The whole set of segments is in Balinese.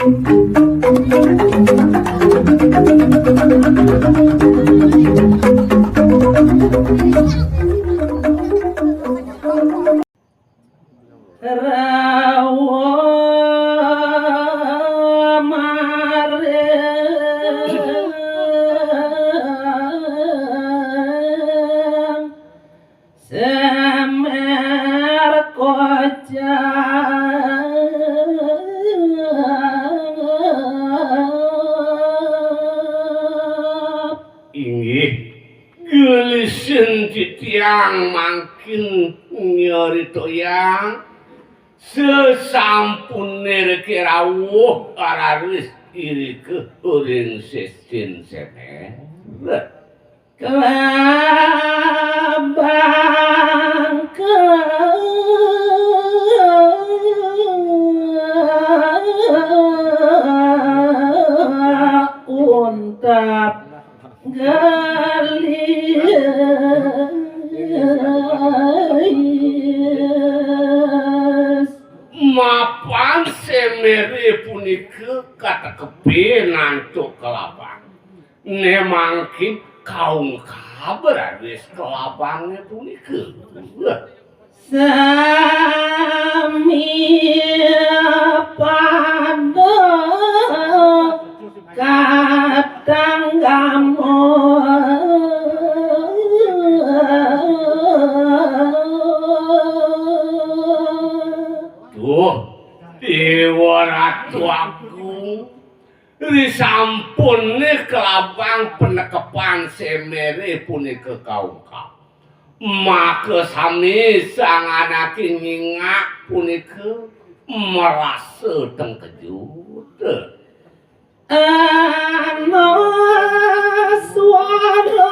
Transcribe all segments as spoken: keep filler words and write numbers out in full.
Rawuh maring Semer Kocap. Inggih, gelisin titiang mangkin nyaritoyang sesampune Reke rawuh raris irika ring sesin Semer. Kelabang keuntap gelias. Mapan Semere punika katekepe antuk kelabang. Ne mangkin kaungkab raris kelabange punika. Sami pada katanggama. Duh, Dewa Ratu Agung, risampune kelabang panekepan Semere punika kaungkab. Maka sami sang anake nyingak punika marasa tengkejut. Ana suara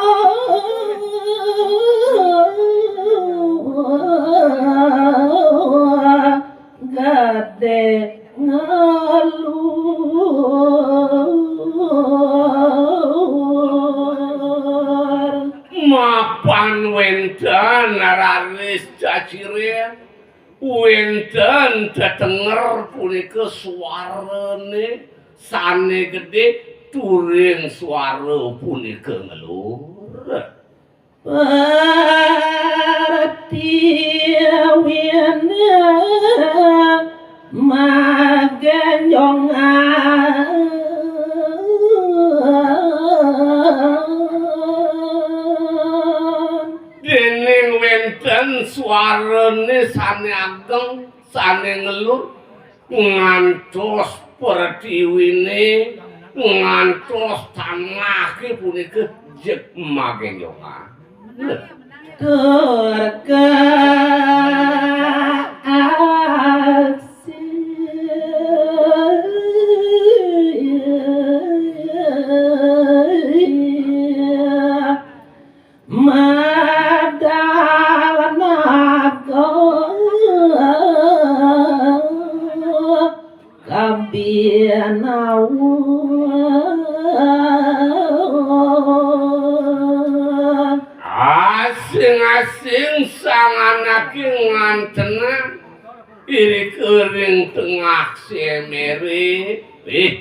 gedhe ngalur. Mapan wenten raris caciren, wenten tetenger punika suarane sane gedhe, turing suara punika ngelur. Pertiwine magenjongan. Dening wenten suarane sane ageng, sane ngelur, ngantos pertiwine, ngantos tanahe punika jeg magenjongan. Tur kaaksi medal naga kabinawa. Asing-asing sang anake ngantenang irika ring tengah Semere, eh,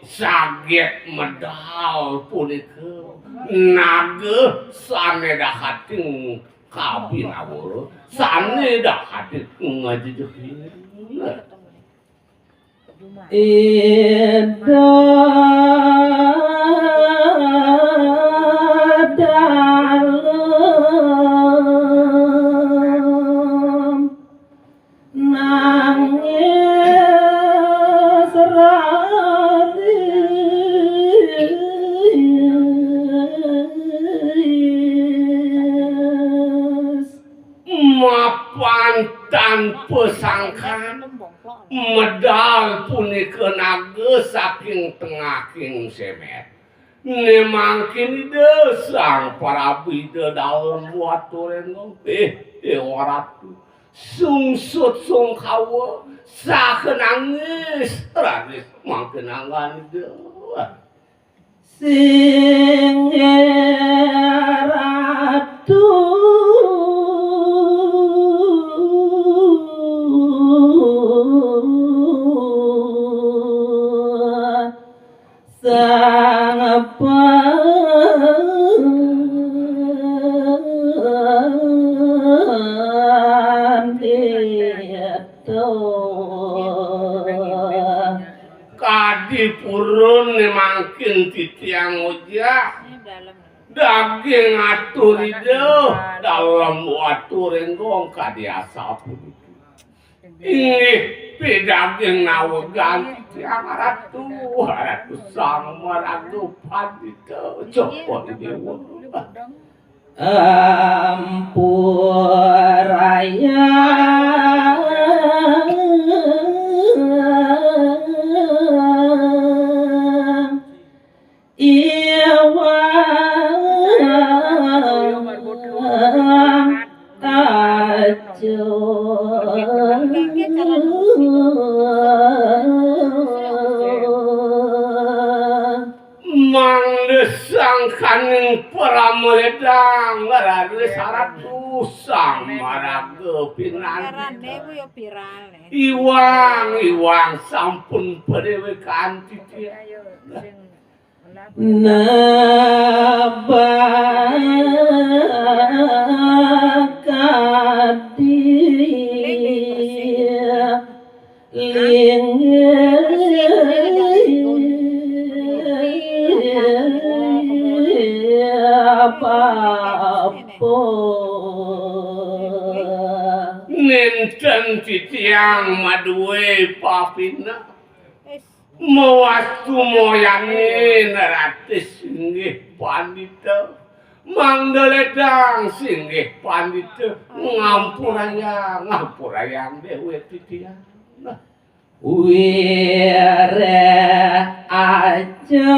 saget medal punika naga sane dahating kabinawa, sane dahating ngajejehin. Ida dalem nangis raris. Mapan tanpa sangkan, medal punika naga saking tengahing Semer. Ne mangkin Ida Sang Prabu Ida Dalem Waturenggong, eh, Dewa Ratu, sungsut sungkawa, saha nangis raris mangkin anggan Ida. Singgih Ratu. Sang Pandita. Kadi purun né mangkin titiang ojah. Daging atur Ida, dalem watur énggong kadi asapunika. Inggih, pidaging nawegang titiang Ratu, Ratu Sang Maraga Pandita, Cokor Déwa. Ampurayang Iwang Aja. Mangda sangkaning pramrédang raris Ratu Sang Maraga pinanggih. Karané ku ya viral, eh. Iwang, iwang sampun padéwékan titiang. Ayo, sing Nabakadi linggih bapa. Nénten titiang madué papineh. Mawastu moyanin raris inggih pandita. Mangda lédang singgih pandita. Ngampurayang, ngampurayang déwék titiang. Wiré Aja.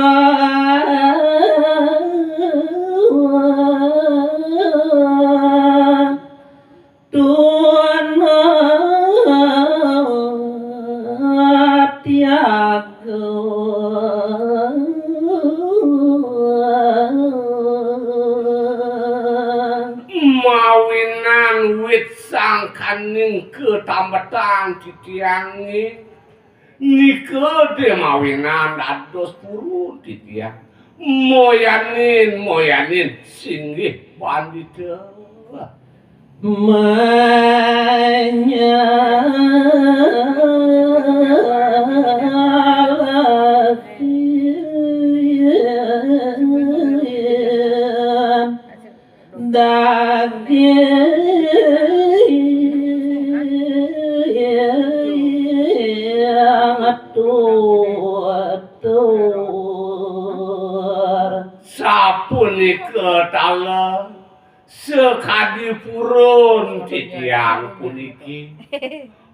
Tuna tiaga. Mawinan wit sangkaning katambetan titiangé. Nika dé mawinan dados purun titiang. Moyanin, moyanin singgih pandita. Manyalaki daging tutur. Sapunika taler sakadi purun titiang puniki.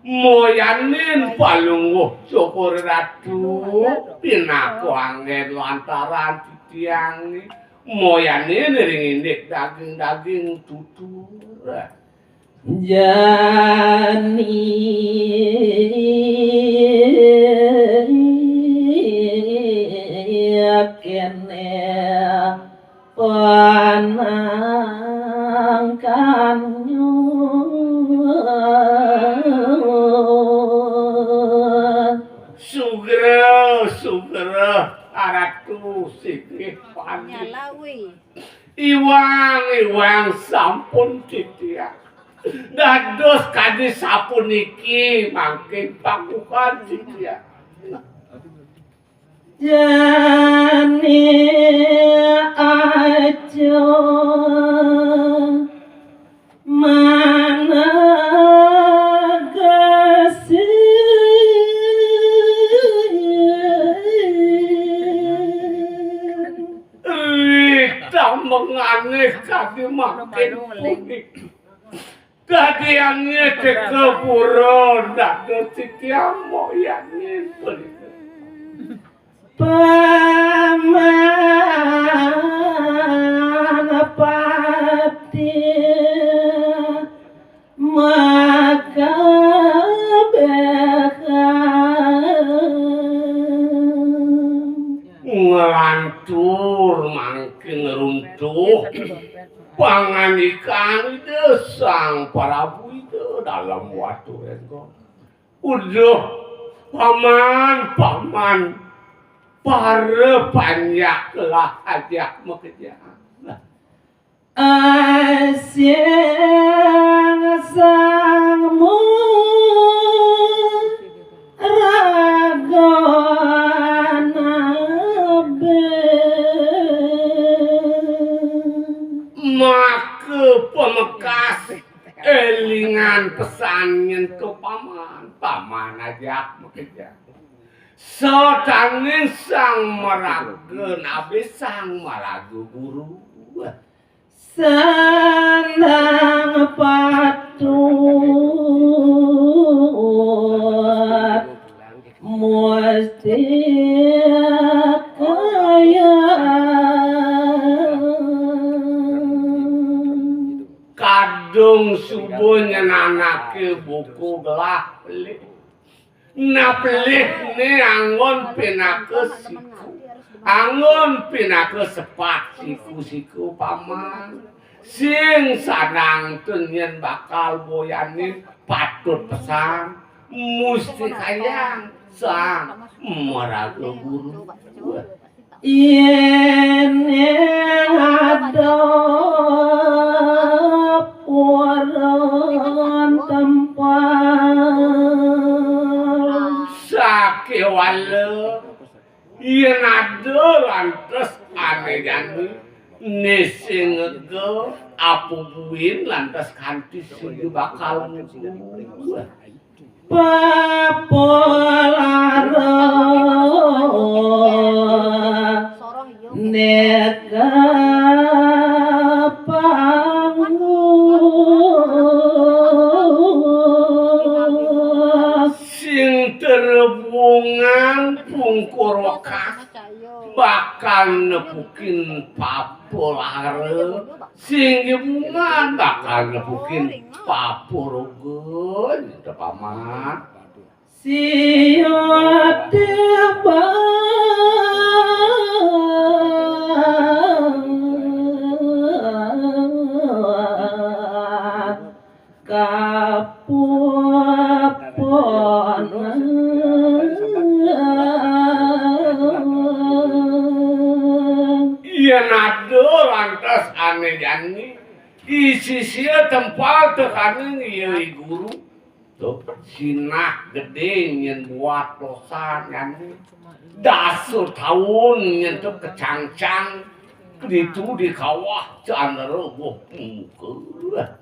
Moyanin palungguh Cokor Ratu pinaka anggén lantaran titiang. Moyanin ring indik daging-daging tutur. Jani kéné panangkannya. Sugra, sugra, Ratu singgih pandita. Nyala, wih. Iwang, iwang sampun titiang. Dados kadi sapuniki mangkin pakuhan titiang. Jani Aja manegesi. Ri tambengané kadi mangkin puniki. Dadiané teka pura dados titiang moyanin puniki. Paman pati maka béka. Nglantur mangkin runtuh pangandikan Ida Sang Prabu Ida Dalem Watu Rénggong. Uduh, paman, paman. Para panjak lah ajak makejang. Asing sang maraga nabe. Maka pamekas élingan pesan nyentuh paman, paman ajak makejang. Sataning sang maraga nabe, sang maraga guru. Sandang patut mustikaya. Kadung suba nyenanaké buku gelah pelih. Nah, pelihné anggon pinaka siku. Anggon pinaka sepat siku-siku paman. Sing sanang tun yén bakal boyanin patut pesan. Mustikayang sang maraga guru. Yén ada purun tempal. Sakéwala yén ada lantas ané jani, né sing ngega apa buin lantas kanti sing bakal ngugu. Papolara neka panggung. Sing terebungan pungkur wekas bakal nepukin papolara. Sing bungan bakal nepukin paporaga, gitu, Paman. Siwa tiba kapupon. Yén ada lantas ané jani, isi sia tempal tekaning iya I Guru. Tuh, sinah gedé nyén buat dosa jani. Dasa taun nyén tuh kecangcang, ditu di kawah candra goh muka.